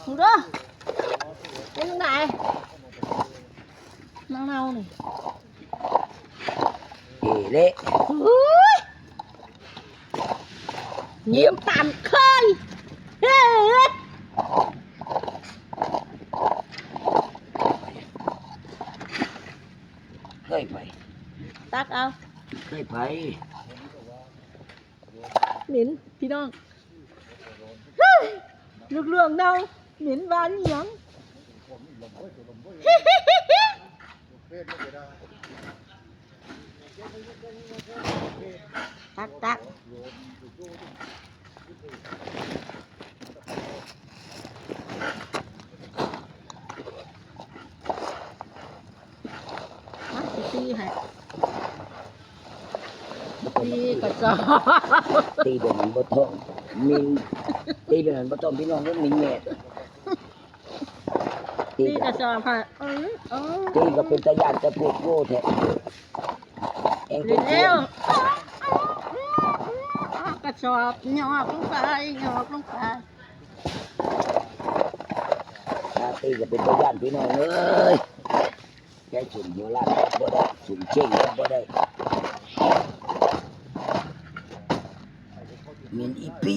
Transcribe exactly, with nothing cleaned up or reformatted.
ดูเด้อ เป็นจั่งใด เน่าๆ นี่ เอเละ อุ้ย เยี่ยม ตามเคย เฮ้ย เคยไป ตักเอา เคยไป เหม็น พี่น้อง เฮ้ย ลูกหลวงเน่า เหม็นหวานเหยียง ตัก ตัก มาสิตีให้ ตีกระสอบ ตีแบบนั้นบ่ต้อง มิน ตีแบบนั้นบ่ต้อง พี่น้อง มันมินแม่ ตี ตีกระสอบค่ะ เออ เออ ตีก็เป็นตาย่านจะพูดโง่แท้ แอง เร็ว เอากระสอบหยอกลงไป หยอกลงไป ถ้าตีก็เป็นตาย่าน พี่น้องเอ้ย แกสุนหัวล้านบ่ได้ สุนเจ้งบ่ได้ มินอีปิ